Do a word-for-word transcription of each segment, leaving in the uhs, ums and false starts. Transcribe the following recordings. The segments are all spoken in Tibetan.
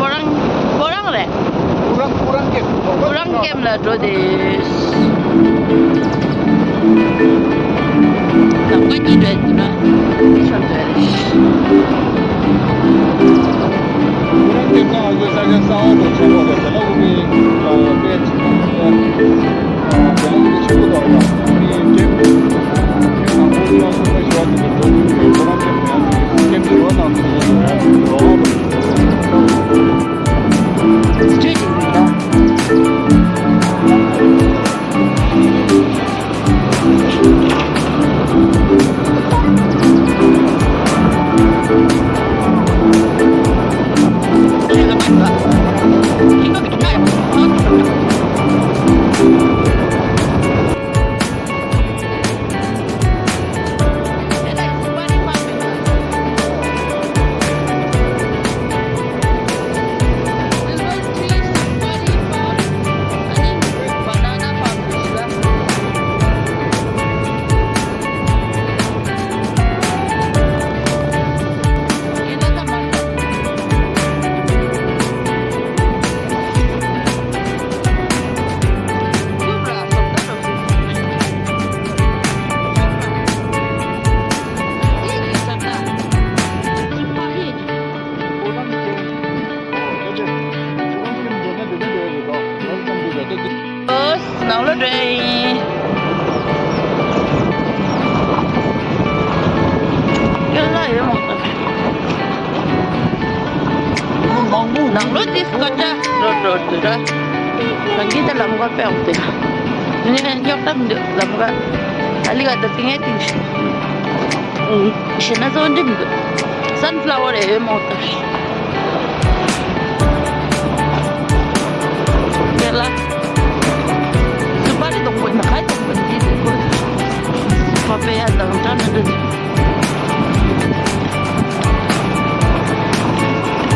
ཁོ་རང་ཁོ་རང་རེད། ཀུ་རང་ཀུ་རང་ཀེམ། ཀུ་རང་ཀེམ་ལ་འགྲོ་དེ། ལམ་ཁ་གཉིས་རེད་འདུག་ན། འདི་ཤོར་འདུག་རེད། ཀུ་རང་ཀེམ་ནང་ལ་ས་ཆ་གསར་པ་དང་ཆེན་པོ་རེད། དེ་ལ་དབུ་མའི་དཔེ་ཆེན་པོ་རེད། དེ་ལ་དབུ་མའི་ཆེན་པོ་དང་རེད། དབུ་མའི་ཀེམ། ཀེམ་དང་པོ་ཡང་སོ་སོ་ཞུ་བ་དེ་འགྲོ་དུས་ཀུ་རང་ཀེམ་དེ་ཡང་ཀེམ་ཞུ་བ་དང་དེ་ཚོ་རོགས་རོགས། ཨོ། ནང་ལོགས་འགྲོ་ཡ་ཡིན། སྐྱོ་ལ་ཡོད་མ་གཏོགས། ནང་ལོགས་འདི་སྐད་ཆ་རོ་རོ་འདུག་ར། རང་གིས་ད་ལམ་ཁ་དཔེ་འོག་དེ། ངས་རྙོག་གཏམ་འདུག་ལམ་ཁ། ཨ་ལི་ག་ད་ཏིང་ངེ་ཏིང་ཞིག་ཞེ་ན་བཟོ་འདྲི་མི་འདུག་སན་ཕ་ལ་ཝར་ཡོད་མོ་ད། ཡ་ལ། སུ་པ་རི་གཏོང་དགོས་ན་ཁ་གཏོང་དགོས་ཀྱི་འདུག་གོ། པ་པེ་ཡ་དང་ཏྲ་ནི་འདུག་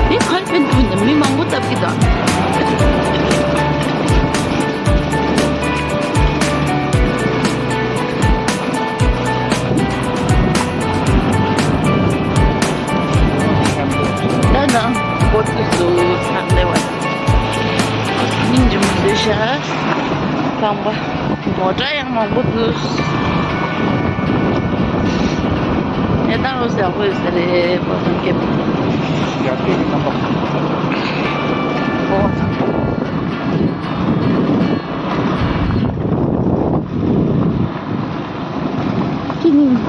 འདི་ཁ་ཕན་ཐོགས་ནི་མི་མང་པོ་བཏབ་ཀྱི་འདུག་ད་ནང་སྒོ་ཚུགས་སུ་ཚང་ལེ་བ། སྙིང་རྗེ་མོ་བཟོས་ཤག་ཁང་པ། མོ་ཊ་ཡང་མང་པོ་འདུག་གནས་སྟངས་ཡག་པོ་ཡོད་ས་རེད། བོད་དོན་སྐད་འབོད་ཡག་གི་རྣམ་པ། ཨོ། ཁྱེད་གཉིས་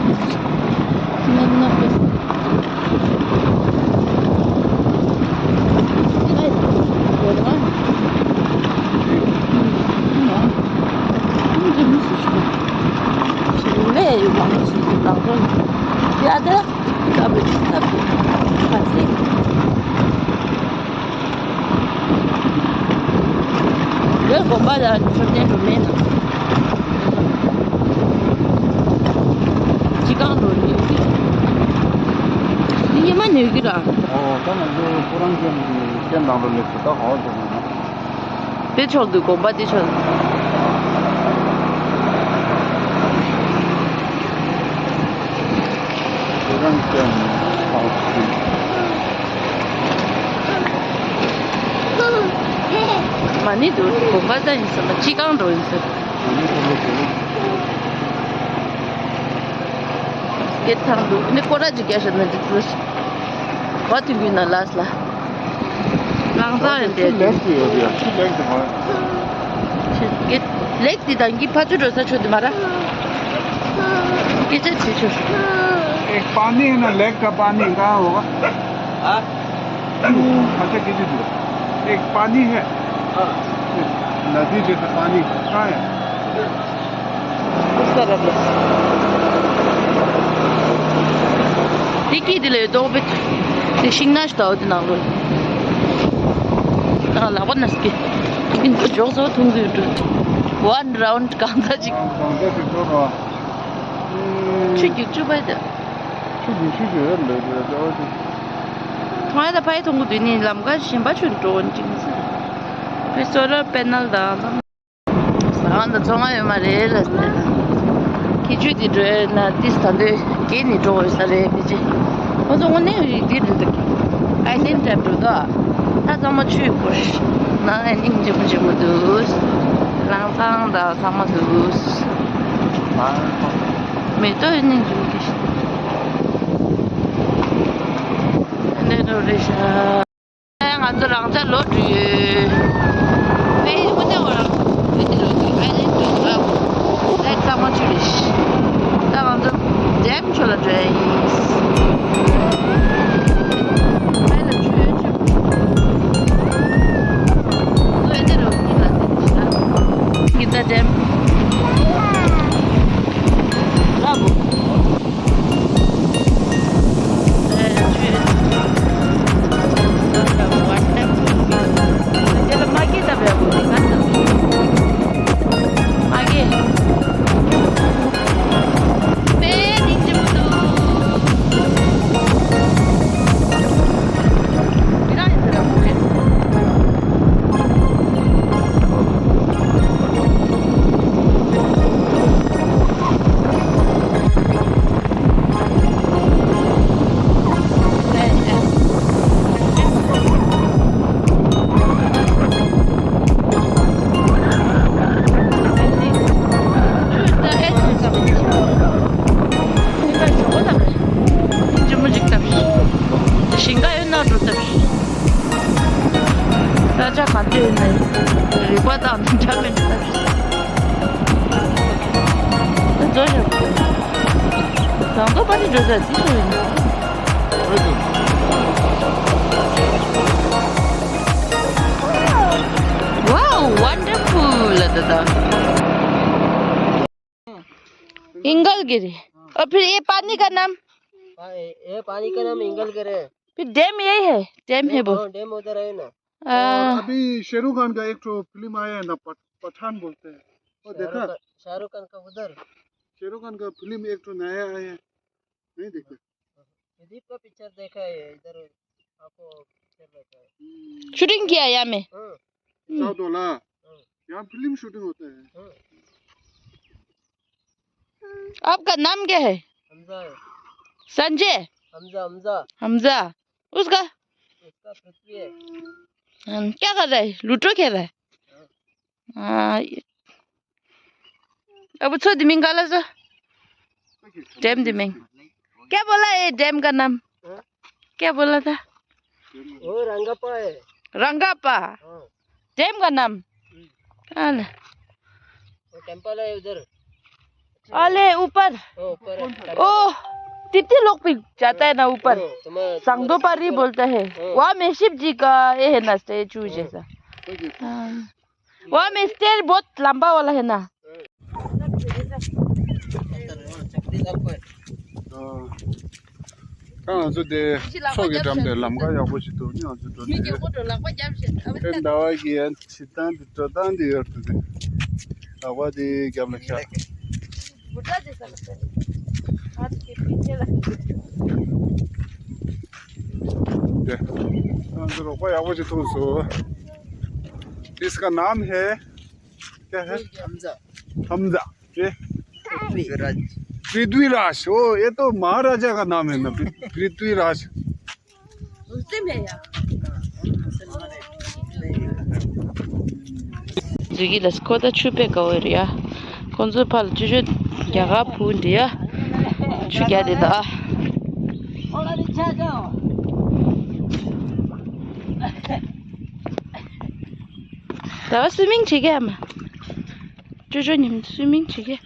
མེད་ན་དཔེ། ལོས་དགོན་པ་ལ་མཆོད་རྟེན་འགྲོ་མེད་ན། སྤྱི་ཁང་འགྲོ་ནུས་ཀྱི། འདི་ཉི་མ་ནུས་ཀྱི་ར། ཨོ། ད་ང་ཚོ་ཁོ་རང་ཅན་གྱི་སྐད་ནང་དུ་སླེབས་སོང་། ད་ག་བ་འགྲོ་དགོས་ན། དེ་ཕྱོགས་འདུག་དགོན་པ་དེ་ཕྱོགས། ཁོ་རང་ཅན་ཨོ་ཤི། མ་ནི་འདུག་དགོན་པ་ད་ཡིན་ས་མ། སྤྱི་ཁང་འགྲོ་ཡིན་ས། མ་ནི་ཁོ་ལོ་ཁོ་ལོ། སྐད་ཐང་འདུག་ནི་སྐོར་ར་ཅིག་རྒྱག་ཤོག་ན་འགྲིག་ཚུལ། བ་དུས་རྒྱུན་ན་ལས་ལ། ལང་ཚང་ཡོད་དེ། ཆུ་ལེགས་སུ་ཡོད་ཡ། ཆུ་ལེགས་སུ་མ། ཆུ་སྐད་ལེགས་དེ་དང་གི་ཕ་ཆུ་འགྲོ་ས་ཆུ་དེ་མ་ར། སྐད་ཆ་བྱེད་ཆུ། एक पानी है ना, लेक का पानी कहाँ होगा? हाँ? अच्छा, कीजिए जी। एक पानी है। हाँ। नदी जैसा पानी कहाँ है? དེ་སྐྱིད་དེ་ལས་ལྡོག་པའི་དེ་ཤིང་ནགས་ཤིག་དའོ་དེ་ནང་ལོ། ད་ལག་པ་ན་སྐྱིད། དེ་འཇོག་སོ་ཐུང་དུ་འགྲོ། One round གང་ཚ་ཅིག་གང་ཚ་ཅིག་འགྲོ་རོགས། ཆུ་རྒྱུག་ཆུ་པའི་དེ། ཆུ་རྒྱུག་ཆུ་རྒྱུག་ཡོད་ལོས་དེ་ལ་ལྟ་བ་ཅིག་མཐོང་ཡ་ད་ཕ་ཡི་མཐོང་གི་དུས་ནི་ལམ་ཁ་གཞན་པ་ཆུ་འགྲོ་འོན་ཅིག་མི་སྲིད། དེ་སོ་ལར་པེ་ནལ་དང་། ཟ་ཁང་དང་ཚོང་ཁང་ཡོད་མ་རེད་ལ་ཟེར་ད། ཁྱི་ཆུ་དེ་འགྲོ་ཡ་ན་ཏིས་ད་འདོད་སྐྱེས་ནི་འགྲོ་འོས་ས་རེད་ཕི་ཅི། ཁོ་ཚོ་དངོས་གནས་རིགས་འདི་རེད་འདུག་ཨ་ནི་འདྲ་འགྲོ་ད། ད་ཚང་མ་ཆུའི་སྐོར། ནང་ཨ་ནི་འཇིམ་འཇིམ་འདུག་ལང་ཚང་དང་ཚང་མ་འདུག་མེ་ཏོག་ཨ་ནི་འཇིམ་གི་ཨ་ནི་འགྲོ་རེད་ཤག་ང་ཚོ་རང་ཅག་ལོག་འགྲོ་ཡོད། ཨེ་ཡིན་པ་དེ་བ་རང་ཨེ་དེ་ལོག་འགྲོ་ཨེ་ལེན་འགྲོ་ཨ་ལེན་ཚང་མ་ཆུ་རེད། ད་ང་ཚོ་ཌེམ་ཕྱོགས་ལ་འགྲོ་ཡ་ཡིན། ཨེ་ལ་ཆུ་ཡོད་ཆུ། ཨེ་དེ་ལོག་འགྲོ་ཡ་ཡིན་ད་ཌེམ། ཞིང་ཁ་ཡོད་ན་འགྲོ་ཐབས། ས་ཆ་ག་ཚོད་ཡོད་ན་རིག་པ་དང་འདྲ་མི་འདྲ་ཐབས། ད་འགྲོ་ཤོག་ཟངས་མདོག་དཔལ་རི་འགྲོ་ས་འདི་ཚོ་ཡིན། Wow, wonderful ལ་ད་ད། एंगल गिरी। और फिर ये पानी का नाम? पा-, ये, ये पानी का नाम एंगल गिरी है। फिर डैम यही है, डैम है वो। हाँ, डैम उधर है ना। आ, और अभी शेरू खान का एक ठो फिल्म आया है ना, पठ-, पठान बोलते हैं। वो शाहरुख देखा? खान, शाहरुख खान का उधर। शेरू खान का फिल्म एक ठो नया आया है, नहीं देखा? प्रदीप का पिक्चर देखा है इधर, आपको पिक्चर देखा है। शूटिंग किया यहाँ में? हाँ। हम्म। साउथ वाला। हाँ। यहाँ फिल्म शूटिंग होता है। हाँ। आपका नाम क्या है? हमजा है। संजय? हमजा, हमजा। हमजा। उसका? उसका पृथ्वी है। हम्म, क्या कर रहा है? लूडो खेल रहा है? हाँ। हाँ, ये अब छो दिमिंग गाला जो। डैम दिमिंग। क्या बोला ये डैम का नाम? हाँ? क्या बोला था? वो रंगापा है। रंगापा। हाँ। डैम का नाम? हम्म। अले। वो टेम्पल है उधर। अले, ऊपर। हाँ, ऊपर है। ओ, तिप्ती लोग भी जाता है ना ऊपर। हाँ, तुम्हारा, सांगदो तुम्हारा पारी ऊपर। बोलता है। हाँ। वहाँ में शिव जी का ये है ना, स्टैचू हाँ। जैसा। हाँ। वहाँ में स्टेयर बहुत लंबा वाला है ना। ཨ། ད་ང་ཚོ་དེ་མཚོ་གི་འགྲམ་དེ་ལམ་ཁ་ཡག་པོ་ཞིག་འདུག་ནི་ང་ཚོ་འགྲོ་དུས། དེ་ཟླ་བ་གི་ཡན་ཕྱིར་བཏང་དེ་འགྲོ་སྟངས་དེ་ཡོད་འདུག་དེ་ལག་པ་དེ་རྒྱབ་ལ་བཞག་དེ། ང་ཚོ་རོགས་པ་ཡག་པོ་ཞིག་མཐོང་སོང་། इसका नाम है क्या है? हमजा। हमजा। ये? पृथ्वीराज। पृथ्वीराज। ओ, ये तो महाराजा का नाम है ना, पृ-, पृथ्वीराज। मुस्लिम है यार। ཟིག་གི་ལ་སྐོར་ད་ཆུ་པེ་ག་བོ་རེད་ཡ། ཁོང་ཚོ་ཕར་ལ་ཆུ་ཆུ་རྒྱ་གར་ཕུ་འདི་ཡ། ཆུ་རྒྱ་དེ་ད། ད་བ་སུའི་མིང་བྱེད་གི་ཨ་མ། ཅོ་ཅོ་ཉིམ་སུའི་མིང་བྱེད་གི།